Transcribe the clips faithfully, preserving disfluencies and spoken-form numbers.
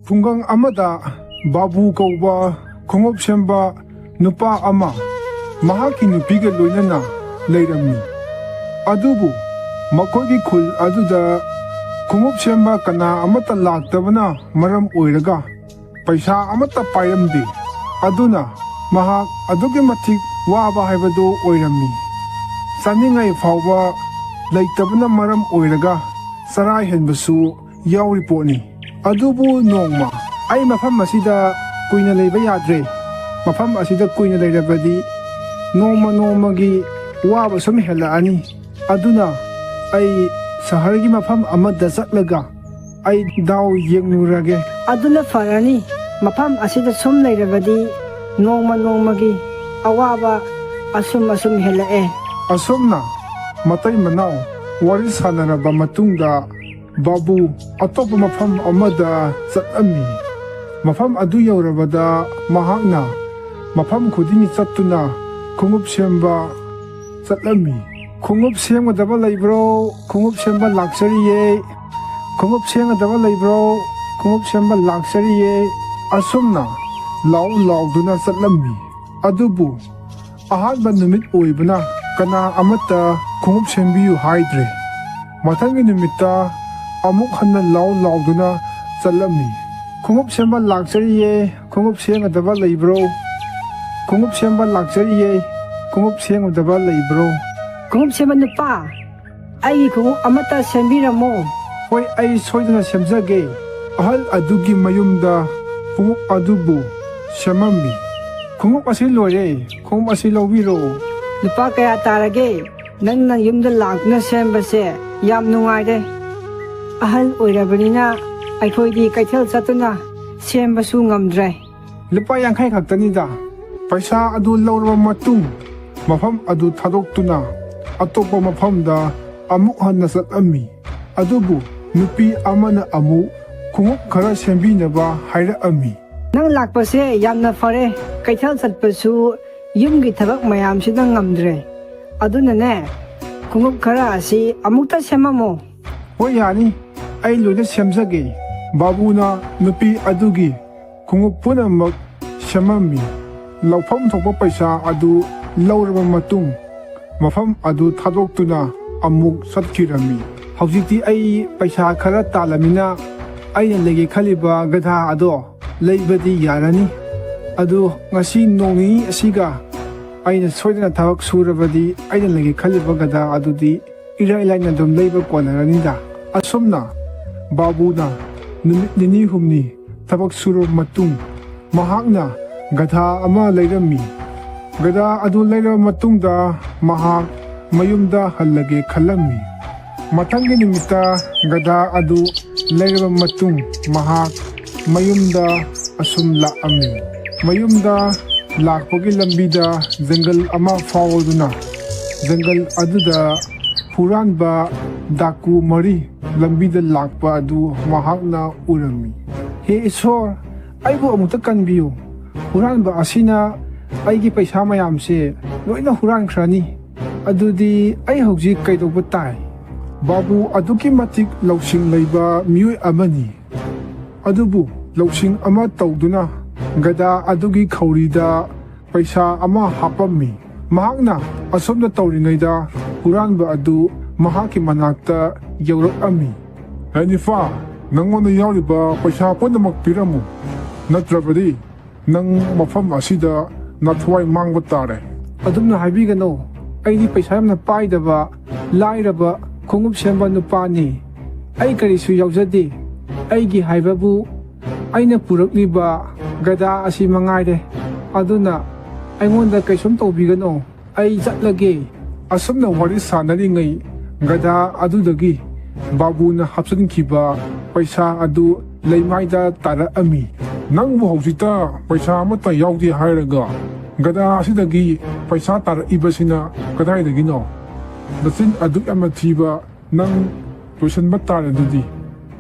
ꯈꯨꯡꯒꯪ ꯑꯃꯗ ꯕꯥꯕꯨ ꯀꯧꯕ ꯈꯣꯡꯎꯞ ꯁꯦꯝꯕ ꯅꯨꯄꯥ ꯑꯃ ꯃꯍꯥꯛꯀꯤ ꯅꯨꯄꯤꯒ ꯂꯣꯏꯅꯅ ꯂꯩꯔꯝꯃꯤ꯫ ꯑꯗꯨꯕꯨ ꯃꯈꯣꯏꯒꯤ ꯈꯨꯜ ꯑꯗꯨꯗ ꯈꯣꯡꯎꯞ ꯁꯦꯝꯕ ꯀꯅꯥ ꯑꯃꯠꯇ ꯂꯥꯛꯇꯕꯅ ꯃꯔꯝ ꯑꯣꯏꯔꯒ ꯄꯩꯁꯥ ꯑꯃꯠꯇ ꯄꯥꯏꯔꯝꯗꯦ꯫ ꯑꯗꯨꯅ ꯃꯍꯥꯛ ꯑꯗꯨꯛꯀꯤ ꯃꯇꯤꯛ ꯋꯥꯕ ꯍꯥꯏꯕꯗꯨ ꯑꯣꯏꯔꯝꯃꯤ꯫ ꯆꯥꯅꯤꯡꯉꯥꯏ ꯐꯥꯎꯕ ꯂꯩꯇꯕꯅ ꯃꯔꯝ ꯑꯣꯏꯔꯒ ꯆꯔꯥ ꯍꯦꯟꯕꯁꯨ ꯌꯥꯎꯔꯤ ꯄꯣꯠꯅꯤ꯫ ꯑꯗꯨꯕꯨ ꯅꯣꯡꯃ ꯑꯩ ꯃꯐꯝ ꯑꯁꯤꯗ ꯀꯨꯏꯅ ꯂꯩꯕ ꯌꯥꯗ꯭ꯔꯦ꯫ ꯃꯐꯝ ꯑꯁꯤꯗ ꯀꯨꯏꯅ ꯂꯩꯔꯕꯗꯤ ꯅꯣꯡꯃ ꯅꯣꯡꯃꯒꯤ ꯋꯥꯕ ꯁꯨꯝ ꯍꯦꯜꯂꯛꯑꯅꯤ꯫ ꯑꯗꯨꯅ ꯑꯩ ꯁꯍꯔꯒꯤ ꯃꯐꯝ ꯑꯃꯗ ꯆꯠꯂꯒ ꯑꯩ ꯗꯥꯎ ꯌꯦꯡꯂꯨꯔꯒꯦ꯫ ꯑꯗꯨꯅ ꯐꯔꯅꯤ꯫ ꯃꯐꯝ ꯑꯁꯤꯗ ꯁꯨꯝ ꯂꯩꯔꯕꯗꯤ ꯅꯣꯡꯃ ꯅꯣꯡꯃꯒꯤ ꯑꯋꯥꯕ ꯑꯁꯨꯝ ꯑꯁꯨꯝ ꯍꯦꯜꯂꯛꯑꯦ꯫ ꯑꯁꯨꯝꯅ ꯃꯇꯩ ꯃꯅꯥꯎ ꯋꯥꯔꯤ ꯁꯥꯟꯅꯔꯕ ꯃꯇꯨꯡꯗ ꯕꯥꯕꯨ ꯑꯇꯣꯞꯄ ꯃꯐꯝ ꯑꯃꯗ ꯆꯠꯂꯝꯃꯤ꯫ ꯃꯐꯝ ꯑꯗꯨ ꯌꯧꯔꯕꯗ ꯃꯍꯥꯛꯅ ꯃꯐꯝ ꯈꯨꯗꯤꯡꯒꯤ ꯆꯠꯇꯨꯅ ꯈꯣꯡꯎꯞ ꯁꯦꯝꯕ ꯆꯠꯂꯝꯃꯤ꯫ "ꯈꯣꯡꯎꯞ ꯁꯦꯝꯒꯗꯕ ꯂꯩꯕ꯭ꯔꯣ? ꯈꯣꯡꯎꯞ ꯁꯦꯝꯕ ꯂꯥꯛꯆꯔꯤꯌꯦ꯫ ꯈꯣꯡꯎꯞ ꯁꯦꯝꯒꯗꯕ ꯂꯩꯕ꯭ꯔꯣ? ꯈꯣꯡꯎꯞ ꯁꯦꯝꯕ ꯂꯥꯛꯆꯔꯤꯌꯦ"꯫ ꯑꯁꯨꯝꯅ ꯂꯥꯎ ꯂꯥꯎꯗꯨꯅ ꯆꯠꯂꯝꯃꯤ꯫ ꯑꯗꯨꯕꯨ ꯑꯍꯥꯟꯕ ꯅꯨꯃꯤꯠ ꯑꯣꯏꯕꯅ ꯀꯅꯥ ꯑꯃꯠꯇ ꯈꯣꯡꯎꯞ ꯁꯦꯝꯕꯤꯌꯨ ꯍꯥꯏꯗ꯭ꯔꯦ꯫ ꯃꯊꯪꯒꯤ ꯅꯨꯃꯤꯠꯇ ꯑꯃꯨꯛ ꯍꯟꯅ ꯂꯥꯎ ꯂꯥꯎꯗꯨꯅ ꯆꯠꯂꯝꯃꯤ꯫ "ꯈꯣꯡꯎꯞ ꯁꯦꯝꯕ ꯂꯥꯛꯆꯔꯤꯌꯦ, ꯈꯣꯡꯎꯞ ꯁꯦꯝꯒꯗꯕ ꯂꯩꯕ꯭ꯔꯣ? ꯈꯣꯡꯎꯞ ꯁꯦꯝꯕ ꯂꯥꯛꯆꯔꯤꯌꯦ, ꯈꯣꯡꯎꯞ ꯁꯦꯝꯒꯗꯕ ꯂꯩꯕ꯭ꯔꯣ?" "ꯈꯣꯡꯎꯞ ꯁꯦꯝꯕ ꯅꯨꯄꯥ, ꯑꯩꯒꯤ ꯈꯣꯡꯎꯞ ꯑꯃꯠꯇ ꯁꯦꯝꯕꯤꯔꯝꯃꯣ"꯫ "ꯍꯣꯏ, ꯑꯩ ꯁꯣꯏꯗꯅ ꯁꯦꯝꯖꯒꯦ"꯫ ꯑꯍꯜ ꯑꯗꯨꯒꯤ ꯃꯌꯨꯝꯗ ꯈꯣꯡꯎꯞ ꯑꯗꯨꯕꯨ ꯁꯦꯝꯃꯝꯃꯤ꯫ "ꯈꯣꯡꯎꯞ ꯑꯁꯤ ꯂꯣꯏꯔꯦ, ꯈꯣꯡꯎꯞ ꯑꯁꯤ ꯂꯧꯕꯤꯔꯣ"꯫ "ꯂꯨꯄꯥ ꯀꯌꯥ ꯇꯥꯔꯒꯦ? ꯅꯪꯅ ꯌꯨꯝꯗ ꯂꯥꯛꯇꯨꯅ ꯁꯦꯝꯕꯁꯦ ꯌꯥꯝ ꯅꯨꯡꯉꯥꯏꯔꯦ꯫ ꯑꯍꯜ ꯑꯣꯏꯔꯕꯅꯤꯅ ꯑꯩꯈꯣꯏꯗꯤ ꯀꯩꯊꯦꯜ ꯆꯠꯇꯨꯅ ꯁꯦꯝꯕꯁꯨ ꯉꯝꯗ꯭ꯔꯦ"꯫ "ꯂꯨꯄꯥ ꯌꯥꯡꯈꯩ ꯈꯛꯇꯅꯤꯗ"꯫ ꯄꯩꯁꯥ ꯑꯗꯨ ꯂꯧꯔꯕ ꯃꯇꯨꯡ ꯃꯐꯝ ꯑꯗꯨ ꯊꯥꯗꯣꯛꯇꯨꯅ ꯑꯇꯣꯞꯄ ꯃꯐꯝꯗ ꯑꯃꯨꯛ ꯍꯟꯅ ꯆꯠꯂꯝꯃꯤ꯫ ꯑꯗꯨꯕꯨ ꯅꯨꯄꯤ ꯑꯃꯅ ꯑꯃꯨꯛ ꯈꯣꯡꯎꯞ ꯈꯔ ꯁꯦꯝꯕꯤꯅꯕ ꯍꯥꯏꯔꯛꯑꯝꯃꯤ꯫ "ꯅꯪ ꯂꯥꯛꯄꯁꯦ ꯌꯥꯝꯅ ꯐꯔꯦ꯫ ꯀꯩꯊꯦꯜ ꯆꯠꯄꯁꯨ ꯌꯨꯝꯒꯤ ꯊꯕꯛ ꯃꯌꯥꯝꯁꯤꯅ ꯉꯝꯗ꯭ꯔꯦ꯫ ꯑꯗꯨꯅꯅꯦ, ꯈꯣꯡꯎꯞ ꯈꯔ ꯑꯁꯤ ꯑꯃꯨꯛꯇ ꯁꯦꯝꯃꯝꯃꯣ"꯫ "ꯍꯣꯏ, ꯌꯥꯅꯤ, ꯑꯩ ꯂꯣꯏꯅ ꯁꯦꯝꯖꯒꯦ"꯫ ꯕꯥꯕꯨꯅ ꯅꯨꯄꯤ ꯑꯗꯨꯒꯤ ꯈꯣꯡꯎꯞ ꯄꯨꯝꯅꯃꯛ ꯁꯦꯝꯃꯝꯃꯤ꯫ ꯂꯧꯐꯝ ꯊꯣꯛꯄ ꯄꯩꯁꯥ ꯑꯗꯨ ꯂꯧꯔꯕ ꯃꯇꯨꯡ, ꯃꯐꯝ ꯑꯗꯨ ꯊꯥꯗꯣꯛꯇꯨꯅ ꯑꯃꯨꯛ ꯆꯠꯈꯤꯔꯝꯃꯤ꯫ "ꯍꯧꯖꯤꯛꯇꯤ ꯑꯩ ꯄꯩꯁꯥ ꯈꯔ ꯇꯥꯜꯂꯃꯤꯅ, ꯑꯩꯅ ꯂꯩꯒꯦ ꯈꯜꯂꯤꯕ ꯒꯙꯥ ꯑꯗꯣ ꯂꯩꯕꯗꯤ ꯌꯥꯔꯅꯤ꯫ ꯑꯗꯨ ꯉꯁꯤ ꯅꯣꯡ ꯅꯤꯅꯤ ꯑꯁꯤꯒ ꯑꯩꯅ ꯁꯣꯏꯗꯅ ꯊꯕꯛ ꯁꯨꯔꯕꯗꯤ, ꯑꯩꯅ ꯂꯩꯒꯦ ꯈꯜꯂꯤꯕ ꯒꯙꯥ ꯑꯗꯨꯗꯤ ꯏꯔꯥꯏ ꯂꯥꯏꯅ ꯑꯗꯨꯝ ꯂꯩꯕ ꯀꯣꯟꯅꯔꯅꯤꯗ꯫" ꯑꯁꯨꯝꯅ ꯕꯥꯕꯨꯅ ꯅꯨꯃꯤꯠ ꯅꯤꯅꯤ ꯍꯨꯝꯅꯤ ꯊꯕꯛ ꯁꯨꯔꯕ ꯃꯇꯨꯡ, ꯃꯍꯥꯛꯅ ꯒꯙꯥ ꯑꯃ ꯂꯩꯔꯝꯃꯤ꯫ ꯒꯙꯥ ꯑꯗꯨ ꯂꯩꯔꯕ ꯃꯇꯨꯡꯗ, ꯃꯍꯥꯛ ꯃꯌꯨꯝꯗ ꯍꯜꯂꯒꯦ ꯈꯜꯂꯝꯃꯤ꯫ ꯃꯊꯪꯒꯤ ꯅꯨꯃꯤꯠꯇ ꯒꯙꯥ ꯑꯗꯨ ꯂꯩꯔꯕ ꯃꯇꯨꯡ, ꯃꯍꯥꯛ ꯃꯌꯨꯝꯗ ꯑꯁꯨꯝ ꯂꯥꯛꯑꯝꯃꯤ꯫ ꯃꯌꯨꯝꯗ ꯂꯥꯛꯄꯒꯤ ꯂꯝꯕꯤꯗ ꯖꯪꯒꯜ ꯑꯃ ꯐꯥꯎꯗꯨꯅ, ꯖꯪꯒꯜ ꯑꯗꯨꯗ ꯍꯨꯔꯥꯟꯕ ꯗꯥꯀꯨ ꯃꯔꯤ ꯂꯝꯕꯤꯗ ꯂꯥꯛꯄ ꯑꯗꯨ ꯃꯍꯥꯛꯅ ꯎꯔꯝꯃꯤ꯫ "ꯍꯦ ꯏꯁꯣꯔ, ꯑꯩꯕꯨ ꯑꯃꯨꯛꯇ ꯀꯟꯕꯤꯌꯨ꯫ ꯍꯨꯔꯥꯟꯕ ꯑꯁꯤꯅ ꯑꯩꯒꯤ ꯄꯩꯁꯥ ꯃꯌꯥꯝꯁꯦ ꯂꯣꯏꯅ ꯍꯨꯔꯥꯟꯈ꯭ꯔꯅꯤ꯫ ꯑꯗꯨꯗꯤ ꯑꯩ ꯍꯧꯖꯤꯛ ꯀꯩꯗꯧꯕ ꯇꯥꯏ?" ꯕꯥꯕꯨ ꯑꯗꯨꯛꯀꯤ ꯃꯇꯤꯛ ꯂꯧꯁꯤꯡ ꯂꯩꯕ ꯃꯤꯑꯣꯏ ꯑꯃꯅꯤ꯫ ꯑꯗꯨꯕꯨ ꯂꯧꯁꯤꯡ ꯑꯃ ꯇꯧꯗꯨꯅ ꯒꯙꯥ ꯑꯗꯨꯒꯤ ꯈꯧꯔꯤꯗ ꯄꯩꯁꯥ ꯑꯃ ꯍꯥꯞꯄꯝꯃꯤ꯫ ꯃꯍꯥꯛꯅ ꯑꯁꯨꯝꯅ ꯇꯧꯔꯤꯉꯩꯗ, ꯍꯨꯔꯥꯟꯕ ꯑꯗꯨ ꯃꯍꯥꯛꯀꯤ ꯃꯅꯥꯛꯇ ꯌꯧꯔꯛꯑꯝꯃꯤ꯫ "ꯍꯦ ꯅꯤꯐꯥ, ꯅꯪꯉꯣꯟꯗ ꯌꯥꯎꯔꯤꯕ ꯄꯩꯁꯥ ꯄꯨꯝꯅꯃꯛ ꯄꯤꯔꯝꯃꯨ, ꯅꯠꯇ꯭ꯔꯕꯗꯤ ꯅꯪ ꯃꯐꯝ ꯑꯁꯤꯗ ꯅꯊ꯭ꯋꯥꯏ ꯃꯥꯡꯕ ꯇꯥꯔꯦ꯫" "ꯑꯗꯨꯝꯅ ꯍꯥꯏꯕꯤꯒꯅꯨ꯫ ꯑꯩꯗꯤ ꯄꯩꯁꯥ ꯌꯥꯝꯅ ꯄꯥꯏꯗꯕ, ꯂꯥꯏꯔꯕ, ꯈꯣꯡꯎꯞ ꯁꯦꯝꯕ ꯅꯨꯄꯥꯅꯤ꯫ ꯑꯩ ꯀꯔꯤꯁꯨ ꯌꯥꯎꯖꯗꯦ꯫ ꯑꯩꯒꯤ ꯍꯥꯏꯕꯕꯨ ꯑꯩꯅ ꯄꯨꯔꯛꯂꯤꯕ ꯒꯙꯥ ꯑꯁꯤ ꯃꯉꯥꯏꯔꯦ꯫ ꯑꯗꯨꯅ ꯑꯩꯉꯣꯟꯗ ꯀꯩꯁꯨꯝ ꯇꯧꯕꯤꯒꯅꯨ꯫ ꯑꯩ ꯆꯠꯂꯒꯦ꯫" ꯑꯁꯨꯝꯅ ꯋꯥꯔꯤ ꯁꯥꯟꯅꯔꯤꯉꯩ, ꯒꯙꯥ ꯑꯗꯨꯗꯒꯤ ꯕꯥꯕꯨꯅ ꯍꯥꯞꯆꯤꯟꯈꯤꯕ ꯄꯩꯁꯥ ꯑꯗꯨ ꯂꯩꯃꯥꯏꯗ ꯇꯥꯔꯛꯑꯝꯃꯤ꯫ "ꯅꯪꯕꯨ ꯍꯧꯖꯤꯛꯇ ꯄꯩꯁꯥ ꯑꯃꯠꯇ ꯌꯥꯎꯗꯦ ꯍꯥꯏꯔꯒ, ꯒꯙꯥ ꯑꯁꯤꯗꯒꯤ ꯄꯩꯁꯥ ꯇꯥꯔꯛꯏꯕꯁꯤꯅ ꯀꯗꯥꯏꯗꯒꯤꯅꯣ? ꯅꯆꯤꯟ ꯑꯗꯨꯛ ꯌꯥꯝꯅ ꯊꯤꯕ ꯅꯪ ꯂꯣꯏꯁꯤꯟꯕ ꯇꯥꯔꯦ ꯑꯗꯨꯗꯤ꯫"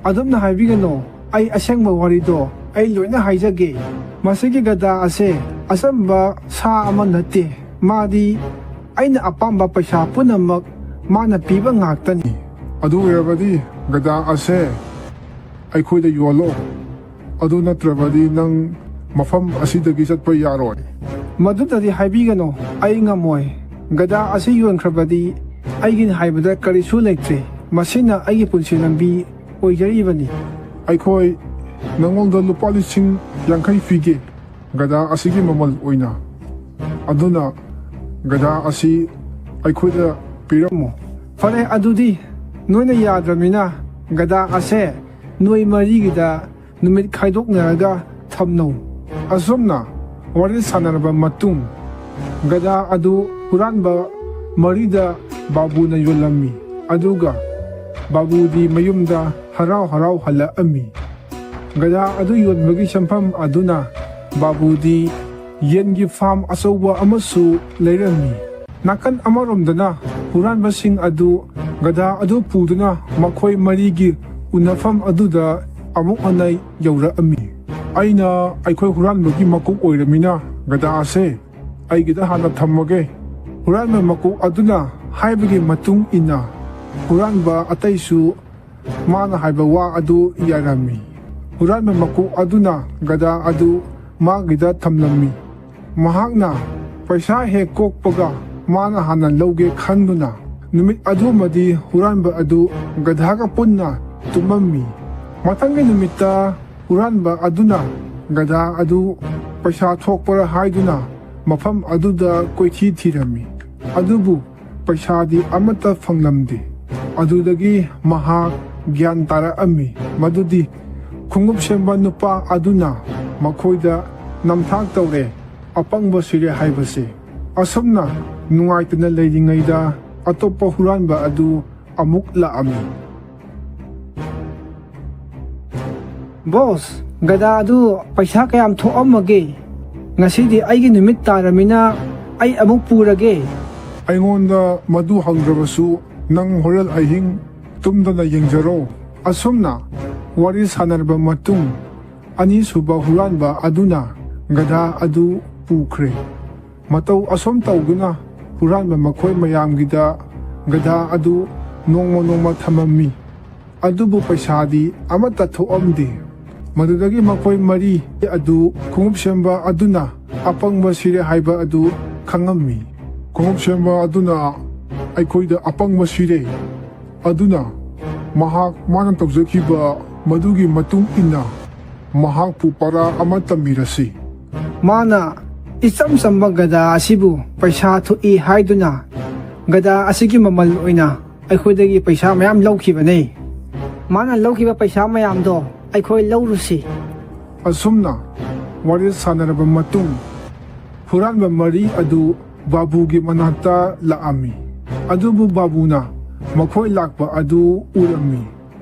"ꯑꯗꯨꯝꯅ ꯍꯥꯏꯕꯤꯒꯅꯨ꯫ ꯑꯩ ꯑꯁꯦꯡꯕ ꯋꯥꯔꯤꯗꯣ ꯑꯩ ꯂꯣꯏꯅ ꯍꯥꯏꯖꯒꯦ꯫ ꯃꯁꯤꯒꯤ ꯒꯙꯥ ꯑꯁꯦ ꯑꯆꯝꯕ ꯁꯥ ꯑꯃ ꯅꯠꯇꯦ꯫ ꯃꯥꯗꯤ ꯑꯩꯅ ꯑꯄꯥꯝꯕ ꯄꯩꯁꯥ ꯄꯨꯝꯅꯃꯛ ꯃꯥꯅ ꯄꯤꯕ ꯉꯥꯛꯇꯅꯤ꯫" "ꯑꯗꯨ ꯑꯣꯏꯔꯕꯗꯤ ꯒꯙꯥ ꯑꯁꯦ ꯑꯩꯈꯣꯏꯗ ꯌꯣꯜꯂꯣ꯫ ꯑꯗꯨ ꯅꯠꯇ꯭ꯔꯕꯗꯤ ꯅꯪ ꯃꯐꯝ ꯑꯁꯤꯗꯒꯤ ꯆꯠꯄ ꯌꯥꯔꯣꯏ꯫ ꯃꯗꯨꯇꯗꯤ ꯍꯥꯏꯕꯤꯒꯅꯨ, ꯑꯩ ꯉꯝꯃꯣꯏ꯫ ꯒꯙꯥ ꯑꯁꯤ ꯌꯣꯟꯈ꯭ꯔꯕꯗꯤ ꯑꯩꯒꯤꯅꯤ ꯍꯥꯏꯕꯗ ꯀꯔꯤꯁꯨ ꯂꯩꯇ꯭ꯔꯦ꯫ ꯃꯁꯤꯅ ꯑꯩꯒꯤ ꯄꯨꯟꯁꯤ ꯂꯝꯕꯤ ꯑꯣꯏꯖꯔꯤꯕꯅꯤ꯫ ꯑꯩꯈꯣꯏ ꯅꯉꯣꯟꯗ ꯂꯨꯄꯥ ꯂꯤꯁꯤꯡ ꯌꯥꯡꯈꯩ ꯄꯤꯒꯦ꯫ ꯒꯙꯥ ꯑꯁꯤꯒꯤ ꯃꯃꯜ ꯑꯣꯏꯅ꯫ ꯑꯗꯨꯅ ꯒꯙꯥ ꯑꯁꯤ ꯑꯩꯈꯣꯏꯗ ꯄꯤꯔꯝꯃꯨ꯫ ꯐꯔꯦ, ꯑꯗꯨꯗꯤ ꯅꯣꯏꯅ ꯌꯥꯗ꯭ꯔꯕꯅꯤꯅ ꯒꯙꯥ ꯑꯁꯦ ꯅꯣꯏ ꯃꯔꯤꯒꯤꯗ ꯅꯨꯃꯤꯠ ꯈꯥꯏꯗꯣꯛꯅꯔꯒ ꯊꯝꯅꯧ꯫ ꯑꯁꯨꯝꯅ ꯋꯥꯔꯤ ꯁꯥꯟꯅꯔꯕ ꯃꯇꯨꯡ, ꯒꯙꯥ ꯑꯗꯨ ꯍꯨꯔꯥꯟꯕ ꯃꯔꯤꯗ ꯕꯥꯕꯨꯅ ꯌꯣꯜꯂꯝꯃꯤ, ꯑꯗꯨꯒ ꯕꯥꯕꯨꯗꯤ ꯃꯌꯨꯝꯗ ꯍꯔꯥꯎ ꯍꯔꯥꯎ ꯍꯜꯂꯛꯑꯝꯃꯤ꯫ ꯒꯙꯥ ꯑꯗꯨ ꯌꯣꯟꯕꯒꯤ ꯁꯦꯟꯐꯝ ꯑꯗꯨꯅ ꯕꯥꯕꯨꯗꯤ ꯌꯦꯟꯒꯤ ꯐꯥꯔꯝ ꯑꯆꯧꯕ ꯑꯃꯁꯨ ꯂꯩꯔꯝꯃꯤ꯫ ꯅꯥꯀꯟ ꯑꯃꯔꯣꯝꯗꯅ ꯍꯨꯔꯥꯟꯕꯁꯤꯡ ꯑꯗꯨ ꯒꯙꯥ ꯑꯗꯨ ꯄꯨꯗꯨꯅ ꯃꯈꯣꯏ ꯃꯔꯤꯒꯤ ꯎꯅꯐꯝ ꯑꯗꯨꯗ ꯑꯃꯨꯛ ꯍꯟꯅ ꯌꯧꯔꯛꯑꯝꯃꯤ꯫ ꯑꯩꯅ ꯑꯩꯈꯣꯏ ꯍꯨꯔꯥꯟꯕꯒꯤ ꯃꯀꯣꯛ ꯑꯣꯏꯔꯃꯤꯅ ꯒꯙꯥ ꯑꯁꯦ ꯑꯩꯒꯤꯗ ꯍꯥꯟꯅ ꯊꯝꯃꯒꯦ꯫ ꯍꯨꯔꯥꯟꯕ ꯃꯀꯣꯛ ꯑꯗꯨꯅ ꯍꯥꯏꯕꯒꯤ ꯃꯇꯨꯡ ꯏꯟꯅ ꯍꯨꯔꯥꯟꯕ ꯑꯇꯩꯁꯨ ꯃꯥꯅ ꯍꯥꯏꯕ ꯋꯥ ꯑꯗꯨ ꯌꯥꯔꯝꯃꯤ꯫ ꯍꯨꯔꯥꯟꯕ ꯃꯀꯣꯛ ꯑꯗꯨꯅ ꯒꯙꯥ ꯑꯗꯨ ꯃꯥꯒꯤꯗ ꯊꯝꯂꯝꯃꯤ꯫ ꯃꯍꯥꯛꯅ ꯄꯩꯁꯥ ꯍꯦꯛ ꯀꯣꯛꯄꯒ ꯃꯥꯅ ꯍꯥꯟꯅ ꯂꯧꯒꯦ ꯈꯟꯗꯨꯅ ꯅꯨꯃꯤꯠ ꯑꯗꯨꯃꯗꯤ ꯍꯨꯔꯥꯟꯕ ꯑꯗꯨ ꯒꯙꯥꯒ ꯄꯨꯟꯅ ꯇꯨꯝꯃꯝꯃꯤ꯫ ꯃꯊꯪꯒꯤ ꯅꯨꯃꯤꯠꯇ ꯍꯨꯔꯥꯟꯕ ꯑꯗꯨꯅ ꯒꯙꯥ ꯑꯗꯨ ꯄꯩꯁꯥ ꯊꯣꯛꯄ꯭ꯔꯥ ꯍꯥꯏꯗꯨꯅ ꯃꯐꯝ ꯑꯗꯨꯗ ꯀꯣꯏꯊꯤ ꯊꯤꯔꯝꯃꯤ꯫ ꯑꯗꯨꯕꯨ ꯄꯩꯁꯥꯗꯤ ꯑꯃꯠꯇ ꯐꯪꯂꯝꯗꯦ꯫ ꯑꯗꯨꯗꯒꯤ ꯃꯍꯥꯛ ꯒ꯭ꯌꯥꯟ ꯇꯥꯔꯛꯑꯝꯃꯤ ꯃꯗꯨꯗꯤ ꯈꯣꯡꯎꯞ ꯁꯦꯝꯕ ꯅꯨꯄꯥ ꯑꯗꯨꯅ ꯃꯈꯣꯏꯗ ꯅꯝꯊꯥꯛ ꯇꯧꯔꯦ, ꯑꯄꯪꯕ ꯁꯤꯔꯦ ꯍꯥꯏꯕꯁꯦ꯫ ꯑꯁꯨꯝꯅ ꯅꯨꯡꯉꯥꯏꯇꯅ ꯂꯩꯔꯤꯉꯩꯗ ꯑꯇꯣꯞꯄ ꯍꯨꯔꯥꯟꯕ ꯑꯗꯨ ꯑꯃꯨꯛ ꯂꯥꯛꯑꯝꯃꯤ꯫ ꯕꯣꯁ, ꯒꯙꯥ ꯑꯗꯨ ꯄꯩꯁꯥ ꯀꯌꯥꯝ ꯊꯣꯛꯑꯝꯃꯒꯦ? ꯉꯁꯤꯗꯤ ꯑꯩꯒꯤ ꯅꯨꯃꯤꯠ ꯇꯥꯔꯃꯤꯅ ꯑꯩ ꯑꯃꯨꯛ ꯄꯨꯔꯒꯦ꯫ ꯑꯩꯉꯣꯟꯗ ꯃꯗꯨ ꯍꯪꯗ꯭ꯔꯕꯁꯨ ꯅꯪ ꯍꯣꯔꯦꯟ ꯑꯍꯤꯡ ꯇꯨꯝꯗꯅ ꯌꯦꯡꯖꯔꯣ꯫ ꯑꯁꯨꯝꯅ ꯋꯥꯔꯤ ꯁꯥꯟꯅꯔꯕ ꯃꯇꯨꯡ ꯑꯅꯤꯁꯨꯕ ꯍꯨꯔꯥꯟꯕ ꯑꯗꯨꯅ ꯒꯙꯥ ꯑꯗꯨ ꯄꯨꯈ꯭ꯔꯦ꯫ ꯃꯇꯧ ꯑꯁꯨꯝ ꯇꯧꯗꯨꯅ ꯍꯨꯔꯥꯟꯕ ꯃꯈꯣꯏ ꯃꯌꯥꯝꯒꯤꯗ ꯒꯙꯥ ꯑꯗꯨ ꯅꯣꯡꯃ ꯅꯣꯡꯃ ꯊꯝꯃꯝꯃꯤ꯫ ꯑꯗꯨꯕꯨ ꯄꯩꯁꯥꯗꯤ ꯑꯃꯠꯇ ꯊꯣꯛꯂꯝꯗꯦ꯫ ꯃꯗꯨꯗꯒꯤ ꯃꯈꯣꯏ ꯃꯔꯤ ꯑꯗꯨ ꯈꯣꯡꯎꯞ ꯁꯦꯝꯕ ꯑꯗꯨꯅ ꯑꯄꯪꯕ ꯁꯤꯔꯦ ꯍꯥꯏꯕ ꯑꯗꯨ ꯈꯪꯂꯝꯃꯤ꯫ ꯈꯣꯡꯎꯞ ꯁꯦꯝꯕ ꯑꯗꯨꯅ ꯑꯩꯈꯣꯏꯗ ꯑꯄꯪꯕ ꯁꯤꯔꯦ꯫ ꯑꯗꯨꯅ ꯃꯍꯥꯛ ꯃꯥꯅ ꯇꯧꯖꯈꯤꯕ ꯃꯗꯨꯒꯤ ꯃꯇꯨꯡ ꯏꯟꯅ ꯃꯍꯥꯛꯄꯨ ꯄꯔꯥ ꯑꯃ ꯇꯝꯕꯤꯔꯁꯤ꯫ ꯃꯥꯅ ꯏꯆꯝ ꯆꯝꯕ ꯒꯙꯥ ꯑꯁꯤꯕꯨ ꯄꯩꯁꯥ ꯊꯣꯛꯏ ꯍꯥꯏꯗꯨꯅ ꯒꯙꯥ ꯑꯁꯤꯒꯤ ꯃꯃꯜ ꯑꯣꯏꯅ ꯑꯩꯈꯣꯏꯗꯒꯤ ꯄꯩꯁꯥ ꯃꯌꯥꯝ ꯂꯧꯈꯤꯕꯅꯦ꯫ ꯃꯥꯅ ꯂꯧꯈꯤꯕ ꯄꯩꯁꯥ ꯃꯌꯥꯝꯗꯣ ꯑꯩꯈꯣꯏ ꯂꯧꯔꯨꯁꯤ꯫ ꯑꯁꯨꯝꯅ ꯋꯥꯔꯤ ꯁꯥꯟꯅꯔꯕ ꯃꯇꯨꯡ, ꯍꯨꯔꯥꯟꯕ ꯃꯔꯤ ꯑꯗꯨ ꯕꯥꯕꯨꯒꯤ ꯃꯅꯥꯛꯇ ꯂꯥꯛꯂꯝꯃꯤ꯫ ꯑꯗꯨꯕꯨ ꯕꯥꯕꯨꯅ ꯃꯈꯣꯏ ꯂꯥꯛꯄ ꯑꯗꯨ ꯎꯔꯝꯃꯤ꯫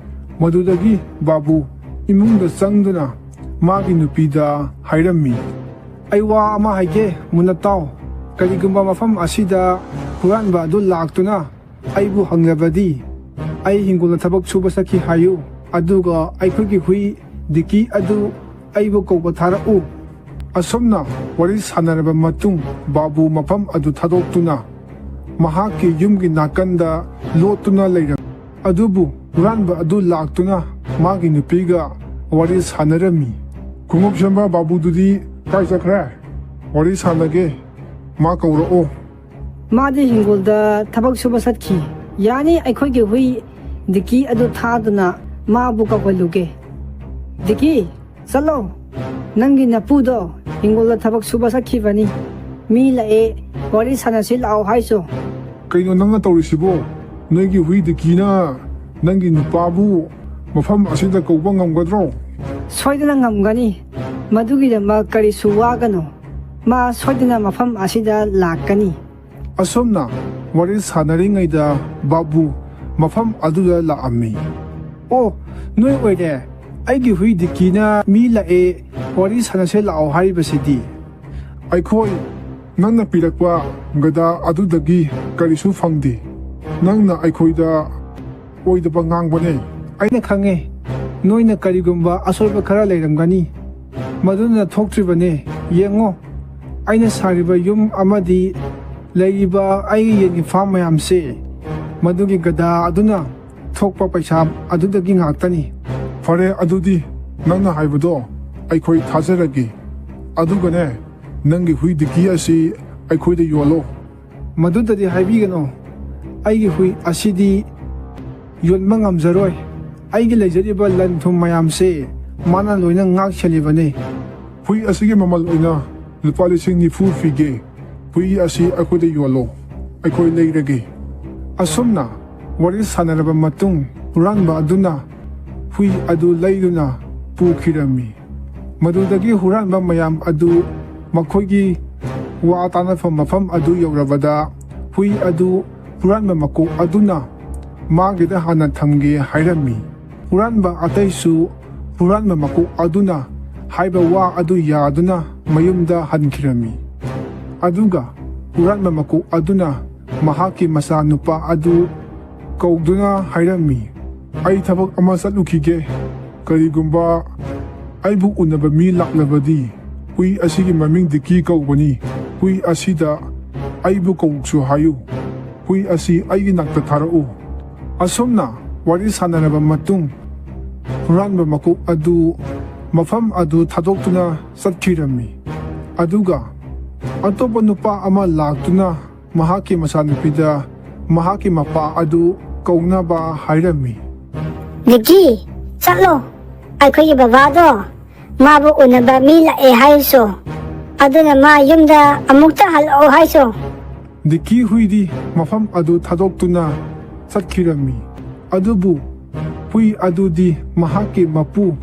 ꯃꯗꯨꯗꯒꯤ ꯕꯥꯕꯨ ꯏꯃꯨꯡꯗ ꯆꯪꯗꯨꯅ ꯃꯥꯒꯤ ꯅꯨꯄꯤꯗ ꯍꯥꯏꯔꯝꯃꯤ, "ꯑꯩ ꯋꯥ ꯑꯃ ꯍꯥꯏꯒꯦ, ꯃꯨꯟꯅ ꯇꯥꯎ꯫ ꯀꯔꯤꯒꯨꯝꯕ ꯃꯐꯝ ꯑꯁꯤꯗ ꯍꯨꯔꯥꯟꯕ ꯑꯗꯨ ꯂꯥꯛꯇꯨꯅ ꯑꯩꯕꯨ ꯍꯪꯂꯕꯗꯤ, ꯑꯩ ꯍꯤꯡꯒꯣꯜꯗ ꯊꯕꯛ ꯁꯨꯕ ꯆꯠꯈꯤ ꯍꯥꯏꯌꯨ, ꯑꯗꯨꯒ ꯑꯩꯈꯣꯏꯒꯤ ꯍꯨꯏ ꯗꯤꯀꯤ ꯑꯗꯨ ꯑꯩꯕꯨ ꯀꯧꯕ ꯊꯥꯔꯛꯎ꯫" ꯑꯁꯨꯝꯅ ꯋꯥꯔꯤ ꯁꯥꯟꯅꯔꯕ ꯃꯇꯨꯡ, ꯕꯥꯕꯨ ꯃꯐꯝ ꯑꯗꯨ ꯊꯥꯗꯣꯛꯇꯨꯅ ꯃꯍꯥꯛꯀꯤ ꯌꯨꯝꯒꯤ ꯅꯥꯀꯟꯗ ꯂꯣꯠꯇꯨꯅ ꯂꯩꯔꯝꯃꯤ꯫ ꯑꯗꯨꯕꯨ ꯍꯨꯔꯥꯟꯕ ꯑꯗꯨ ꯂꯥꯛꯇꯨꯅ ꯃꯥꯒꯤ ꯅꯨꯄꯤꯒ ꯋꯥꯔꯤ ꯁꯥꯟꯅꯔꯝꯃꯤ꯫ "ꯈꯣꯡꯎꯞ ꯁꯦꯝꯕ ꯕꯥꯕꯨꯗꯨꯗꯤ ꯀꯥꯏ ꯆꯠꯈ꯭ꯔꯦ? ꯋꯥꯔꯤ ꯁꯥꯟꯅꯒꯦ, ꯃꯥ ꯀꯧꯔꯛꯑꯣ꯫" "ꯃꯥꯗꯤ ꯍꯤꯡꯒꯣꯜꯗ ꯊꯕꯛ ꯁꯨꯕ ꯆꯠꯈꯤ꯫ ꯌꯥꯅꯤ, ꯑꯩꯈꯣꯏꯒꯤ ꯍꯨꯏ ꯗꯤꯀꯤ ꯑꯗꯨ ꯊꯥꯗꯨꯅ ꯃꯥꯕꯨ ꯀꯧꯍꯜꯂꯨꯒꯦ꯫ ꯗꯤꯀꯤ, ꯆꯠꯂꯣ꯫ ꯅꯪꯒꯤ ꯅꯄꯨꯗꯣ ꯍꯤꯡꯒꯣꯜꯗ ꯊꯕꯛ ꯁꯨꯕ ꯆꯠꯈꯤꯕꯅꯤ꯫ ꯃꯤ ꯂꯥꯛꯑꯦ, ꯋꯥꯔꯤ ꯁꯥꯟꯅꯁꯤ ꯂꯥꯛꯑꯣ ꯍꯥꯏꯁꯨ꯫" "ꯀꯩꯅꯣ ꯅꯪꯅ ꯇꯧꯔꯤꯁꯤꯕꯣ? ꯅꯣꯏꯒꯤ ꯍꯨꯏ ꯗꯤꯀꯤꯅ ꯅꯪꯒꯤ ꯅꯨꯄꯥꯕꯨ ꯃꯐꯝ ꯑꯁꯤꯗ ꯀꯧꯕ ꯉꯝꯒꯗ꯭ꯔꯣ?" "ꯁꯣꯏꯗꯅ ꯉꯝꯒꯅꯤ꯫ ꯃꯗꯨꯒꯤꯗꯃꯛ ꯀꯔꯤꯁꯨ ꯋꯥꯒꯅꯨ꯫ ꯃꯥ ꯁꯣꯏꯗꯅ ꯃꯐꯝ ꯑꯁꯤꯗ ꯂꯥꯛꯀꯅꯤ꯫" ꯑꯁꯨꯝꯅ ꯋꯥꯔꯤ ꯁꯥꯟꯅꯔꯤꯉꯩꯗ ꯕꯥꯕꯨ ꯃꯐꯝ ꯑꯗꯨꯗ ꯂꯥꯛꯂꯝꯃꯤ꯫ "ꯑꯣ, ꯅꯣꯏ ꯑꯣꯏꯔꯦ꯫ ꯑꯩꯒꯤ ꯍꯨꯏ ꯗꯤꯀꯤꯅ ꯃꯤ ꯂꯥꯛꯑꯦ, ꯋꯥꯔꯤ ꯁꯥꯟꯅꯁꯦ ꯂꯥꯛꯑꯣ ꯍꯥꯏꯔꯤꯕꯁꯤꯗꯤ꯫" "ꯑꯩꯈꯣꯏ ꯅꯪꯅ ꯄꯤꯔꯛꯄ ꯒꯙꯥ ꯑꯗꯨꯗꯒꯤ ꯀꯔꯤꯁꯨ ꯐꯪꯗꯦ꯫ ꯅꯪꯅ ꯑꯩꯈꯣꯏꯗ ꯑꯣꯏꯗꯕ ꯉꯥꯡꯕꯅꯦ꯫" "ꯑꯩꯅ ꯈꯪꯉꯦ, ꯅꯣꯏꯅ ꯀꯔꯤꯒꯨꯝꯕ ꯑꯁꯣꯏꯕ ꯈꯔ ꯂꯩꯔꯝꯒꯅꯤ, ꯃꯗꯨꯅ ꯊꯣꯛꯇ꯭ꯔꯤꯕꯅꯦ꯫ ꯌꯦꯡꯉꯣ, ꯑꯩꯅ ꯁꯥꯔꯤꯕ ꯌꯨꯝ ꯑꯃꯗꯤ ꯂꯩꯔꯤꯕ ꯑꯩꯒꯤ ꯌꯦꯟꯒꯤ ꯐꯥꯝ ꯃꯌꯥꯝꯁꯦ, ꯃꯗꯨꯒꯤ ꯒꯙꯥ ꯑꯗꯨꯅ ꯊꯣꯛꯄ ꯄꯩꯁꯥ ꯑꯗꯨꯗꯒꯤ ꯉꯥꯛꯇꯅꯤ꯫ ꯐꯔꯦ, ꯑꯗꯨꯗꯤ ꯅꯪꯅ ꯍꯥꯏꯕꯗꯣ ꯑꯩꯈꯣꯏ ꯊꯥꯖꯔꯒꯦ꯫ ꯑꯗꯨꯒꯅꯦ, ꯅꯪꯒꯤ ꯍꯨꯏ ꯗꯤꯀꯤ ꯑꯁꯤ ꯑꯩꯈꯣꯏꯗ ꯌꯣꯜꯂꯣ꯫ ꯃꯗꯨꯗꯗꯤ ꯍꯥꯏꯕꯤꯒꯅꯨ꯫ ꯑꯩꯒꯤ ꯍꯨꯏ ꯑꯁꯤꯗꯤ ꯌꯣꯟꯕ ꯉꯝꯖꯔꯣꯏ꯫ ꯑꯩꯒꯤ ꯂꯩꯖꯔꯤꯕ ꯂꯟ ꯊꯨꯝ ꯃꯌꯥꯝꯁꯦ ꯃꯥꯅ ꯂꯣꯏꯅ ꯉꯥꯛ ꯁꯦꯜꯂꯤꯕꯅꯤ꯫ ꯍꯨꯏ ꯑꯁꯤꯒꯤ ꯃꯃꯜ ꯑꯣꯏꯅ ꯂꯨꯄꯥ ꯂꯤꯁꯤꯡ ꯅꯤꯐꯨ ꯄꯤꯒꯦ꯫ ꯍꯨꯏ ꯑꯁꯤ ꯑꯩꯈꯣꯏꯗ ꯌꯣꯜꯂꯣ, ꯑꯩꯈꯣꯏ ꯂꯩꯔꯒꯦ꯫ ꯑꯁꯨꯝꯅ ꯋꯥꯔꯤ ꯁꯥꯟꯅꯔꯕ ꯃꯇꯨꯡ, ꯍꯨꯔꯥꯟꯕ ꯑꯗꯨꯅ ꯍꯨꯏ ꯑꯗꯨ ꯂꯩꯗꯨꯅ ꯄꯨꯈꯤꯔꯝꯃꯤ꯫ ꯃꯗꯨꯗꯒꯤ ꯍꯨꯔꯥꯟꯕ ꯃꯌꯥꯝ ꯑꯗꯨ ꯃꯈꯣꯏꯒꯤ ꯋꯥ ꯇꯥꯅꯐꯝ ꯃꯐꯝ ꯑꯗꯨ ꯌꯧꯔꯕꯗ, ꯍꯨꯏ ꯑꯗꯨ ꯍꯨꯔꯥꯟꯕ ꯃꯀꯣꯛ ꯑꯗꯨꯅ ꯃꯥꯒꯤꯗ ꯍꯥꯟꯅ ꯊꯝꯒꯦ ꯍꯥꯏꯔꯝꯃꯤ꯫ ꯍꯨꯔꯥꯟꯕ ꯑꯇꯩꯁꯨ ꯍꯨꯔꯥꯟꯕ ꯃꯀꯣꯛ ꯑꯗꯨꯅ ꯍꯥꯏꯕ ꯋꯥ ꯑꯗꯨ ꯌꯥꯗꯨꯅ ꯃꯌꯨꯝꯗ ꯍꯟꯈꯤꯔꯝꯃꯤ꯫ ꯑꯗꯨꯒ ꯍꯨꯔꯥꯟꯕ ꯃꯀꯣꯛ ꯑꯗꯨꯅ ꯃꯍꯥꯛꯀꯤ ꯃꯆꯥꯅꯨꯄꯥ ꯑꯗꯨ ꯀꯧꯗꯨꯅ ꯍꯥꯏꯔꯝꯃꯤ, "ꯑꯩ ꯊꯕꯛ ꯑꯃ ꯆꯠꯂꯨꯈꯤꯒꯦ꯫ ꯀꯔꯤꯒꯨꯝꯕ ꯑꯩꯕꯨ ꯎꯅꯕ ꯃꯤ ꯂꯥꯛꯂꯕꯗꯤ, ꯍꯨꯏ ꯑꯁꯤꯒꯤ ꯃꯃꯤꯡ ꯗꯤꯀꯤ ꯀꯧꯕꯅꯤ꯫ ꯍꯨꯏ ꯑꯁꯤꯗ ꯑꯩꯕꯨ ꯀꯧꯔꯛꯁꯨ ꯍꯥꯏꯌꯨ꯫ ꯍꯨꯏ ꯑꯁꯤ ꯑꯩꯒꯤ ꯅꯥꯛꯇ ꯊꯥꯔꯛꯎ"꯫ ꯑꯁꯨꯝꯅ ꯋꯥꯔꯤ ꯁꯥꯟꯅꯔꯕ ꯃꯇꯨꯡ, ꯍꯨꯔꯥꯟꯕ ꯃꯀꯣꯛ ꯑꯗꯨ ꯃꯐꯝ ꯑꯗꯨ ꯊꯥꯗꯣꯛꯇꯨꯅ ꯆꯠꯈꯤꯔꯝꯃꯤ꯫ ꯑꯗꯨꯒ ꯑꯇꯣꯞꯄ ꯅꯨꯄꯥ ꯑꯃ ꯂꯥꯛꯇꯨꯅ ꯃꯍꯥꯛꯀꯤ ꯃꯆꯥꯅꯨꯄꯤꯗ ꯃꯍꯥꯛꯀꯤ ꯃꯄꯥ ꯑꯗꯨ ꯀꯧꯅꯕ ꯍꯥꯏꯔꯝꯃꯤ꯫ "ꯗꯤꯀꯤ, ꯆꯠꯂꯣ꯫ ꯑꯩꯈꯣꯏꯒꯤ ꯕꯕꯥꯗꯣ, ꯃꯥꯕꯨ ꯎꯅꯕ ꯃꯤ ꯂꯥꯛꯑꯦ ꯍꯥꯏꯁꯨ꯫ ꯑꯗꯨꯅ ꯃꯥ ꯌꯨꯝꯗ ꯑꯃꯨꯛꯇ ꯍꯜꯂꯛꯑꯣ ꯍꯥꯏꯁꯨ"꯫ ꯗꯤꯀꯤ ꯍꯨꯏꯗꯤ ꯃꯐꯝ ꯑꯗꯨ ꯊꯥꯗꯣꯛꯇꯨꯅ ꯆꯠꯈꯤꯔꯝꯃꯤ꯫ ꯑꯗꯨꯕꯨ ꯍꯨꯏ ꯑꯗꯨꯗꯤ ꯃꯍꯥꯛꯀꯤ ꯃꯄꯨ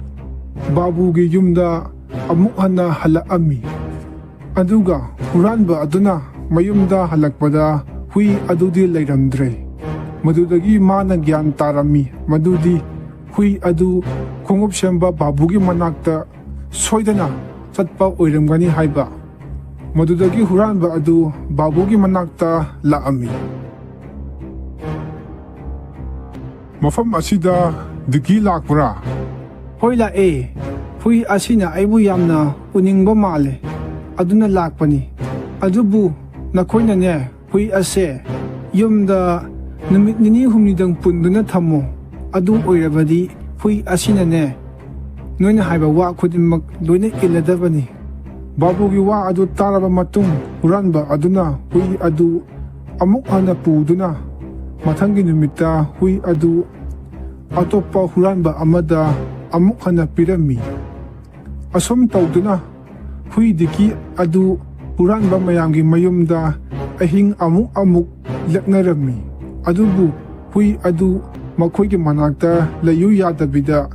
ꯕꯥꯕꯨꯒꯤ ꯌꯨꯝꯗ ꯑꯃꯨꯛ ꯍꯟꯅ ꯍꯜꯂꯛꯑꯝꯃꯤ꯫ ꯑꯗꯨꯒ ꯍꯨꯔꯥꯟꯕ ꯑꯗꯨꯅ ꯃꯌꯨꯝꯗ ꯍꯜꯂꯛꯄꯗ ꯍꯨꯏ ꯑꯗꯨꯗꯤ ꯂꯩꯔꯝꯗ꯭ꯔꯦ꯫ ꯃꯗꯨꯗꯒꯤ ꯃꯥꯅ ꯒ꯭ꯌꯥꯟ ꯇꯥꯔꯝꯃꯤ ꯃꯗꯨꯗꯤ ꯍꯨꯏ ꯑꯗꯨ ꯈꯣꯡꯎꯞ ꯁꯦꯝꯕ ꯕꯥꯕꯨꯒꯤ ꯃꯅꯥꯛꯇ ꯁꯣꯏꯗꯅ ꯆꯠꯄ ꯑꯣꯏꯔꯝꯒꯅꯤ ꯍꯥꯏꯕ꯫ ꯃꯗꯨꯗꯒꯤ ꯍꯨꯔꯥꯟꯕ ꯑꯗꯨ ꯕꯥꯕꯨꯒꯤ ꯃꯅꯥꯛꯇ ꯂꯥꯛꯑꯝꯃꯤ꯫ "ꯃꯐꯝ ꯑꯁꯤꯗ ꯗꯤꯀꯤ ꯂꯥꯛꯄ꯭ꯔꯥ?" "ꯍꯣꯏ, ꯂꯥꯛꯑꯦ꯫ ꯍꯨꯏ ꯑꯁꯤꯅ ꯑꯩꯕꯨ ꯌꯥꯝꯅ ꯎꯅꯤꯡꯕ ꯃꯥꯜꯂꯦ, ꯑꯗꯨꯅ ꯂꯥꯛꯄꯅꯤ꯫ ꯑꯗꯨꯕꯨ ꯅꯈꯣꯏꯅꯅꯦ, ꯍꯨꯏ ꯑꯁꯦ ꯌꯨꯝꯗ ꯅꯨꯃꯤꯠ ꯅꯤꯅꯤ ꯍꯨꯝꯅꯤꯗꯪ ꯄꯨꯟꯗꯨꯅ ꯊꯝꯃꯨ꯫ ꯑꯗꯨ ꯑꯣꯏꯔꯕꯗꯤ ꯍꯨꯏ ꯑꯁꯤꯅꯅꯦ, ꯅꯣꯏꯅ ꯍꯥꯏꯕ ꯋꯥ ꯈꯨꯗꯤꯡꯃꯛ ꯂꯣꯏꯅ ꯏꯜꯂꯗꯕꯅꯤ꯫ ꯕꯥꯕꯨꯒꯤ ꯋꯥ ꯑꯗꯨ ꯇꯥꯔꯕ ꯃꯇꯨꯡ, ꯍꯨꯔꯥꯟꯕ ꯑꯗꯨꯅ ꯍꯨꯏ ꯑꯗꯨ ꯑꯃꯨꯛ ꯍꯟꯅ ꯄꯨꯗꯨꯅ, ꯃꯊꯪꯒꯤ ꯅꯨꯃꯤꯠꯇ ꯍꯨꯏ ꯑꯗꯨ ꯑꯇꯣꯞꯄ ꯍꯨꯔꯥꯟꯕ ꯑꯃꯗ ꯑꯃꯨꯛ ꯍꯟꯅ ꯄꯤꯔꯝꯃꯤ꯫ ꯑꯁꯨꯝ ꯇꯧꯗꯨꯅ ꯍꯨꯏ ꯗꯤꯀꯤ ꯑꯗꯨ ꯍꯨꯔꯥꯟꯕ ꯃꯌꯥꯝꯒꯤ ꯃꯌꯨꯝꯗ ꯑꯍꯤꯡ ꯑꯃꯨꯛ ꯑꯃꯨꯛ ꯂꯦꯛꯅꯔꯝꯃꯤ꯫ ꯑꯗꯨꯕꯨ ꯍꯨꯏ ꯑꯗꯨ ꯃꯈꯣꯏꯒꯤ ꯃꯅꯥꯛꯇ ꯂꯩꯌꯨ ꯌꯥꯗꯕꯤꯗ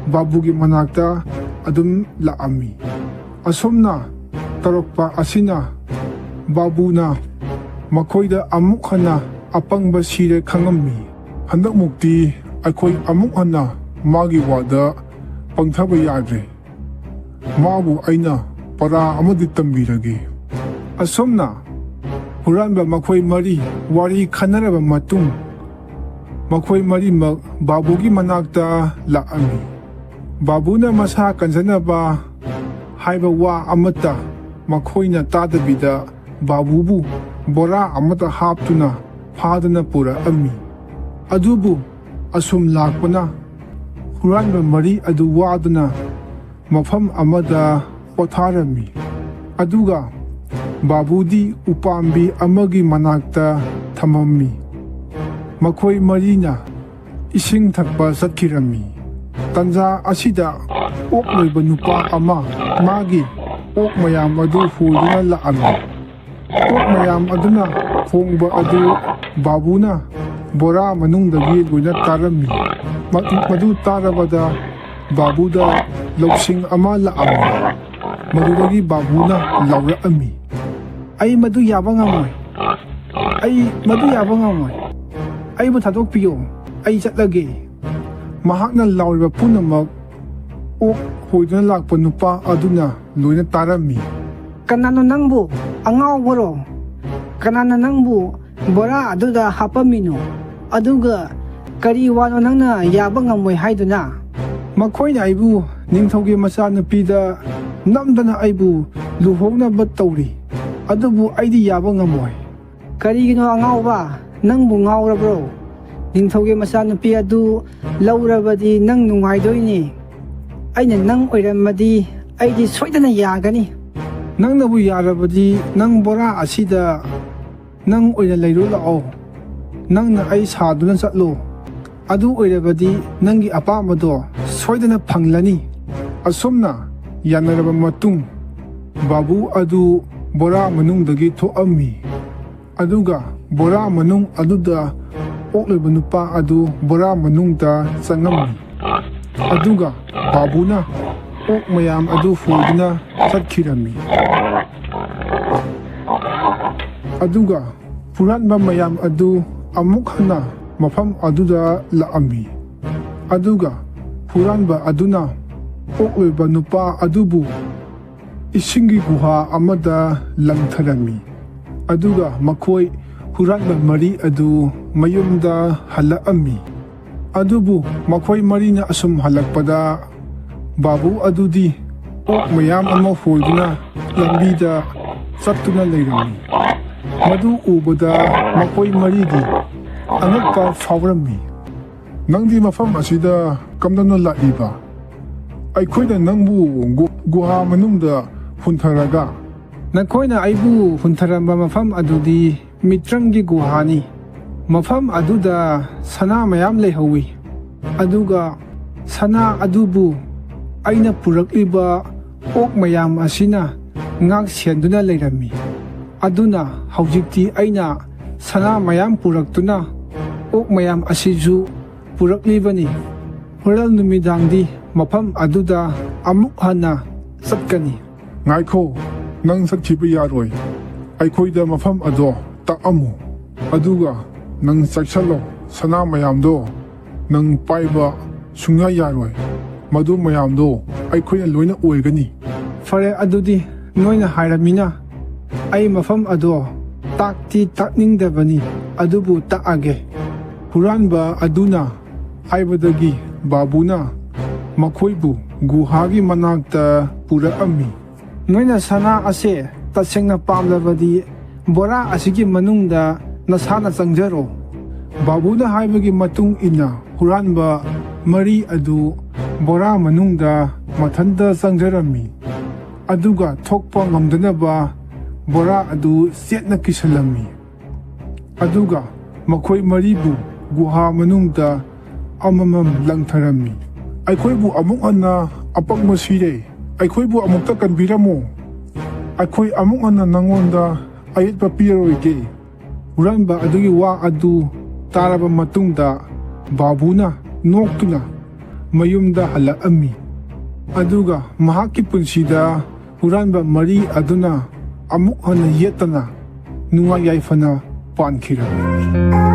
ꯕꯥꯕꯨꯒꯤ ꯃꯅꯥꯛꯇ ꯑꯗꯨꯝ ꯂꯥꯛꯑꯝꯃꯤ꯫ ꯑꯁꯨꯝꯅ ꯇꯧꯔꯛꯄ ꯑꯁꯤꯅ ꯕꯥꯕꯨꯅ ꯃꯈꯣꯏꯗ ꯑꯃꯨꯛ ꯍꯟꯅ ꯑꯄꯪꯕ ꯁꯤꯔꯦ ꯈꯪꯉꯝꯃꯤ꯫ ꯍꯟꯗꯛꯃꯨꯛꯇꯤ ꯑꯩꯈꯣꯏ ꯑꯃꯨꯛ ꯍꯟꯅ ꯃꯥꯒꯤ ꯋꯥꯗ ꯄꯪꯊꯕ ꯌꯥꯗ꯭ꯔꯦ꯫ ꯃꯥꯕꯨ ꯑꯩꯅ ꯄꯔꯥ ꯑꯃꯗꯤ ꯇꯝꯕꯤꯔꯒꯦ꯫ ꯑꯁꯨꯝꯅ ꯍꯨꯔꯥꯟꯕ ꯃꯈꯣꯏ ꯃꯔꯤ ꯋꯥꯔꯤ ꯈꯟꯅꯔꯕ ꯃꯇꯨꯡ, ꯃꯈꯣꯏ ꯃꯔꯤꯃꯛ ꯕꯥꯕꯨꯒꯤ ꯃꯅꯥꯛꯇ ꯂꯥꯛꯑꯝꯃꯤ꯫ ꯕꯥꯕꯨꯅ ꯃꯁꯥ ꯀꯟꯖꯅꯕ ꯍꯥꯏꯕ ꯋꯥ ꯑꯃꯠꯇ ꯃꯈꯣꯏꯅ ꯇꯥꯗꯕꯤꯗ ꯕꯥꯕꯨꯕꯨ ꯕꯣꯔꯥ ꯑꯃꯗ ꯍꯥꯞꯇꯨꯅ ꯐꯥꯗꯨꯅ ꯄꯨꯔꯛꯑꯝꯃꯤ꯫ ꯑꯗꯨꯕꯨ ꯑꯁꯨꯝ ꯂꯥꯛꯄꯅ ꯍꯨꯔꯥꯟꯕ ꯃꯔꯤ ꯑꯗꯨ ꯋꯥꯗꯨꯅ ꯃꯐꯝ ꯑꯃꯗ ꯄꯣꯊꯥꯔꯝꯃꯤ꯫ ꯑꯗꯨꯒ ꯕꯥꯕꯨꯗꯤ ꯎꯄꯥꯝꯕꯤ ꯑꯃꯒꯤ ꯃꯅꯥꯛꯇ ꯊꯝꯃꯝꯃꯤ꯫ ꯃꯈꯣꯏ ꯃꯔꯤꯅ ꯏꯁꯤꯡ ꯊꯛꯄ ꯆꯠꯈꯤꯔꯝꯃꯤ꯫ ꯇꯟꯖꯥ ꯑꯁꯤꯗ ꯑꯣꯛ ꯂꯣꯏꯕ ꯅꯨꯄꯥ ꯑꯃ ꯃꯥꯒꯤ ꯑꯣꯛ ꯃꯌꯥꯝ ꯑꯗꯨ ꯍꯣꯏꯗꯨꯅ ꯂꯥꯛꯑꯝꯃꯤ꯫ ꯑꯣꯛ ꯃꯌꯥꯝ ꯑꯗꯨꯅ ꯈꯣꯡꯕ ꯑꯗꯨ ꯕꯥꯕꯨꯅ ꯕꯣꯔꯥ ꯃꯅꯨꯡꯗꯒꯤ ꯂꯣꯏꯅ ꯇꯥꯔꯝꯃꯤ꯫ ꯃ-, ꯃꯗꯨ ꯇꯥꯔꯕꯗ ꯕꯥꯕꯨꯗ ꯂꯧꯁꯤꯡ ꯑꯃ ꯂꯥꯛꯑꯝꯃꯤ꯫ ꯃꯗꯨꯗꯒꯤ ꯕꯥꯕꯨꯅ ꯂꯥꯎꯔꯛꯑꯝꯃꯤ, "ꯑꯩ ꯃꯗꯨ ꯌꯥꯕ ꯉꯝꯃꯣꯏ꯫ ꯑꯩ ꯃꯗꯨ ꯌꯥꯕ ꯉꯝꯃꯣꯏ꯫ ꯑꯩꯕꯨ ꯊꯥꯗꯣꯛꯄꯤꯌꯨ꯫ ꯑꯩ ꯆꯠꯂꯒꯦ꯫" ꯃꯍꯥꯛꯅ ꯂꯥꯎꯔꯤꯕ ꯄꯨꯝꯅꯃꯛ ꯑꯣꯛ ꯍꯣꯏꯗꯨꯅ ꯂꯥꯛꯄ ꯅꯨꯄꯥ ꯑꯗꯨꯅ ꯂꯣꯏꯅ ꯇꯥꯔꯝꯃꯤ꯫ "ꯀꯅꯥꯅꯣ ꯅꯪꯕꯨ? ꯑꯉꯥꯎꯕꯔꯣ? ꯀꯅꯥꯅ ꯅꯪꯕꯨ ꯕꯣꯔꯥ ꯑꯗꯨꯗ ꯍꯥꯞꯄꯝꯃꯤꯅꯣ? ꯑꯗꯨꯒ ꯀꯔꯤ ꯋꯥꯅꯣ ꯅꯪꯅ ꯌꯥꯕ ꯉꯝꯃꯣꯏ ꯍꯥꯏꯗꯨꯅ?" "ꯃꯈꯣꯏꯅ ꯑꯩꯕꯨ ꯅꯤꯡꯊꯧꯒꯤ ꯃꯆꯥꯅꯨꯄꯤꯗ ꯅꯝꯗꯅ ꯑꯩꯕꯨ ꯂꯨꯍꯣꯡꯅꯕ ꯇꯧꯔꯤ, ꯑꯗꯨꯕꯨ ꯑꯩꯗꯤ ꯌꯥꯕ ꯉꯝꯃꯣꯏ꯫" "ꯀꯔꯤꯒꯤꯅꯣ ꯑꯉꯥꯎꯕ? ꯅꯪꯕꯨ ꯉꯥꯎꯔꯕ꯭ꯔꯣ? ꯅꯤꯡꯊꯧꯒꯤ ꯃꯆꯥꯅꯨꯄꯤ ꯑꯗꯨ ꯂꯧꯔꯕꯗꯤ ꯅꯪ ꯅꯨꯡꯉꯥꯏꯗꯣꯏꯅꯤ꯫ ꯑꯩꯅ ꯅꯪ ꯑꯣꯏꯔꯝꯃꯗꯤ ꯑꯩꯗꯤ ꯁꯣꯏꯗꯅ ꯌꯥꯒꯅꯤ꯫ ꯅꯪꯅꯕꯨ ꯌꯥꯔꯕꯗꯤ ꯅꯪ ꯕꯣꯔꯥ ꯑꯁꯤꯗ ꯅꯪ ꯑꯣꯏꯅ ꯂꯩꯔꯨ ꯂꯥꯛꯑꯣ꯫ ꯅꯪꯅ ꯑꯩ ꯁꯥꯗꯨꯅ ꯆꯠꯂꯨ꯫ ꯑꯗꯨ ꯑꯣꯏꯔꯕꯗꯤ ꯅꯪꯒꯤ ꯑꯄꯥꯝꯕꯗꯣ ꯁꯣꯏꯗꯅ ꯐꯪꯂꯅꯤ꯫ ꯑꯁꯨꯝꯅ ꯌꯥꯅꯔꯕ ꯃꯇꯨꯡ, ꯕꯥꯕꯨ ꯑꯗꯨ ꯕꯣꯔꯥ ꯃꯅꯨꯡꯗꯒꯤ ꯊꯣꯛꯑꯝꯃꯤ꯫ ꯑꯗꯨꯒ ꯕꯣꯔꯥ ꯃꯅꯨꯡ ꯑꯗꯨꯗ ꯑꯣꯛꯂꯤꯕ ꯅꯨꯄꯥ ꯑꯗꯨ ꯕꯣꯔꯥ ꯃꯅꯨꯡꯗ ꯆꯪꯉꯝꯃꯤ꯫ ꯑꯗꯨꯒ ꯕꯥꯕꯨꯅ ꯑꯣꯛ ꯃꯌꯥꯝ ꯑꯗꯨ ꯍꯣꯏꯗꯨꯅ ꯆꯠꯈꯤꯔꯝꯃꯤ꯫ ꯑꯗꯨꯒ ꯍꯨꯔꯥꯟꯕ ꯃꯌꯥꯝ ꯑꯗꯨ ꯑꯃꯨꯛ ꯍꯟꯅ ꯃꯐꯝ ꯑꯗꯨꯗ ꯂꯥꯛꯑꯝꯃꯤ꯫ ꯑꯗꯨꯒ ꯍꯨꯔꯥꯟꯕ ꯑꯗꯨꯅ ꯑꯣꯛꯂꯤꯕ ꯅꯨꯄꯥ ꯑꯗꯨꯕꯨ ꯏꯁꯤꯡꯒꯤ ꯒꯨꯍꯥ ꯑꯃꯗ ꯂꯪꯊꯔꯝꯃꯤ꯫ ꯑꯗꯨꯒ ꯃꯈꯣꯏ ꯍꯨꯔꯥꯟꯕ ꯃꯔꯤ ꯑꯗꯨ ꯃꯌꯨꯝꯗ ꯍꯜꯂꯛꯑꯝꯃꯤ꯫ ꯑꯗꯨꯕꯨ ꯃꯈꯣꯏ ꯃꯔꯤꯅ ꯑꯁꯨꯝ ꯍꯜꯂꯛꯄꯗ, ꯕꯥꯕꯨ ꯑꯗꯨꯗꯤ ꯑꯣꯛ ꯃꯌꯥꯝ ꯑꯃ ꯍꯣꯏꯗꯨꯅ ꯂꯝꯕꯤꯗ ꯆꯠꯇꯨꯅ ꯂꯩꯔꯝꯃꯤ꯫ ꯃꯗꯨ ꯎꯕꯗ ꯃꯈꯣꯏ ꯃꯔꯤꯗꯤ ꯑꯉꯛꯄ ꯐꯥꯎꯔꯝꯃꯤ꯫ "ꯅꯪꯗꯤ ꯃꯐꯝ ꯑꯁꯤꯗ ꯀꯝꯗꯧꯅ ꯂꯥꯛꯂꯤꯕ? ꯑꯩꯈꯣꯏꯅ ꯅꯪꯕꯨ ꯒꯨ-, ꯒꯨꯍꯥ ꯃꯅꯨꯡꯗ ꯍꯨꯟꯊꯔꯒ" "ꯅꯈꯣꯏꯅ ꯑꯩꯕꯨ ꯍꯨꯟꯊꯔꯝꯕ ꯃꯐꯝ ꯑꯗꯨꯗꯤ ꯃꯤꯇ꯭ꯔꯪꯒꯤ ꯒꯨꯍꯥꯅꯤ꯫ ꯃꯐꯝ ꯑꯗꯨꯗ ꯁꯅꯥ ꯃꯌꯥꯝ ꯂꯩꯍꯧꯋꯤ꯫ ꯑꯗꯨꯒ ꯁꯅꯥ ꯑꯗꯨꯕꯨ ꯑꯩꯅ ꯄꯨꯔꯛꯂꯤꯕ ꯑꯣꯛ ꯃꯌꯥꯝ ꯑꯁꯤꯅ ꯉꯥꯛ ꯁꯦꯟꯗꯨꯅ ꯂꯩꯔꯝꯃꯤ꯫ ꯑꯗꯨꯅ ꯍꯧꯖꯤꯛꯇꯤ ꯑꯩꯅ ꯁꯅꯥ ꯃꯌꯥꯝ ꯄꯨꯔꯛꯇꯨꯅ ꯑꯣꯛ ꯃꯌꯥꯝ ꯑꯁꯤꯁꯨ ꯄꯨꯔꯛꯂꯤꯕꯅꯤ꯫ ꯍꯣꯔꯦꯟ ꯅꯨꯃꯤꯗꯥꯡꯗꯤ ꯃꯐꯝ ꯑꯗꯨꯗ ꯑꯃꯨꯛ ꯍꯟꯅ ꯆꯠꯀꯅꯤ꯫" "ꯉꯥꯏꯈꯣ, ꯅꯪ ꯆꯠꯈꯤꯕ ꯌꯥꯔꯣꯏ꯫ ꯑꯩꯈꯣꯏꯗ ꯃꯐꯝ ꯑꯗꯣ ꯇꯥꯛꯑꯝꯃꯨ꯫ ꯑꯗꯨꯒ ꯅꯪ ꯆꯦꯛꯁꯤꯜꯂꯣ, ꯁꯅꯥ ꯃꯌꯥꯝꯗꯣ ꯅꯪ ꯄꯥꯏꯕ ꯁꯨꯡꯌꯥ ꯌꯥꯔꯣꯏ꯫ ꯃꯗꯨ ꯃꯌꯥꯝꯗꯣ ꯑꯩꯈꯣꯏꯅ ꯂꯣꯏꯅ ꯑꯣꯏꯒꯅꯤ꯫" "ꯐꯔꯦ, ꯑꯗꯨꯗꯤ ꯅꯣꯏꯅ ꯍꯥꯏꯔꯃꯤꯅ ꯑꯩ ꯃꯐꯝ ꯑꯗꯣ ꯇꯥꯛꯇꯤ ꯇꯥꯛꯅꯤꯡꯗꯕꯅꯤ, ꯑꯗꯨꯕꯨ ꯇꯥꯛꯑꯒꯦ꯫" ꯍꯨꯔꯥꯟꯕ ꯑꯗꯨꯅ ꯍꯥꯏꯕꯗꯒꯤ ꯕꯥꯕꯨꯅ ꯃꯈꯣꯏꯕꯨ ꯒꯨꯍꯥꯒꯤ ꯃꯅꯥꯛꯇ ꯄꯨꯔꯛꯑꯝꯃꯤ꯫ "ꯅꯣꯏꯅ ꯁꯅꯥ ꯑꯁꯦ ꯇꯁꯦꯡꯅ ꯄꯥꯝꯂꯕꯗꯤ ꯕꯣꯔꯥ ꯑꯁꯤꯒꯤ ꯃꯅꯨꯡꯗ ꯅꯁꯥꯅ ꯆꯪꯖꯔꯣ꯫ ꯕꯥꯕꯨꯅ ꯍꯥꯏꯕꯒꯤ ꯃꯇꯨꯡ ꯏꯟꯅ ꯍꯨꯔꯥꯟꯕ ꯃꯔꯤ ꯑꯗꯨ ꯕꯣꯔꯥ ꯃꯅꯨꯡꯗ ꯃꯊꯟꯇ ꯆꯪꯖꯔꯝꯃꯤ꯫ ꯑꯗꯨꯒ ꯊꯣꯛꯄ ꯉꯝꯗꯅꯕ ꯕꯣꯔꯥ ꯑꯗꯨ ꯆꯦꯠꯅ ꯀꯤꯁꯜꯂꯝꯃꯤ꯫ ꯑꯗꯨꯒ ꯃꯈꯣꯏ ꯃꯔꯤꯕꯨ ꯒꯨꯍꯥ ꯃꯅꯨꯡꯗ ꯑꯃꯃꯝ ꯂꯪꯊꯔꯝꯃꯤ꯫ "ꯑꯩꯈꯣꯏꯕꯨ ꯑꯃꯨꯛ ꯍꯟꯅ ꯑꯄꯪꯕ ꯁꯤꯔꯦ꯫ ꯑꯩꯈꯣꯏꯕꯨ ꯑꯃꯨꯛꯇ ꯀꯟꯕꯤꯔꯝꯃꯨ꯫ ꯑꯩꯈꯣꯏ ꯑꯃꯨꯛ ꯍꯟꯅ ꯅꯉꯣꯟꯗ ꯑꯌꯦꯠꯄ ꯄꯤꯔꯔꯣꯏꯒꯦ꯫" ꯍꯨꯔꯥꯟꯕ ꯑꯗꯨꯒꯤ ꯋꯥ ꯑꯗꯨ ꯇꯥꯔꯕ ꯃꯇꯨꯡꯗ ꯕꯥꯕꯨꯅ ꯅꯣꯛꯇꯨꯅ ꯃꯌꯨꯝꯗ ꯍꯜꯂꯛꯑꯝꯃꯤ꯫ ꯑꯗꯨꯒ ꯃꯍꯥꯛꯀꯤ ꯄꯨꯟꯁꯤꯗ ꯍꯨꯔꯥꯟꯕ ꯃꯔꯤ ꯑꯗꯨꯅ ꯑꯃꯨꯛ ꯍꯟꯅ ꯌꯦꯠꯇꯅ ꯅꯨꯡꯉꯥꯏ ꯌꯥꯏꯐꯅ ꯄꯥꯟꯈꯤꯔꯝꯃꯤ꯫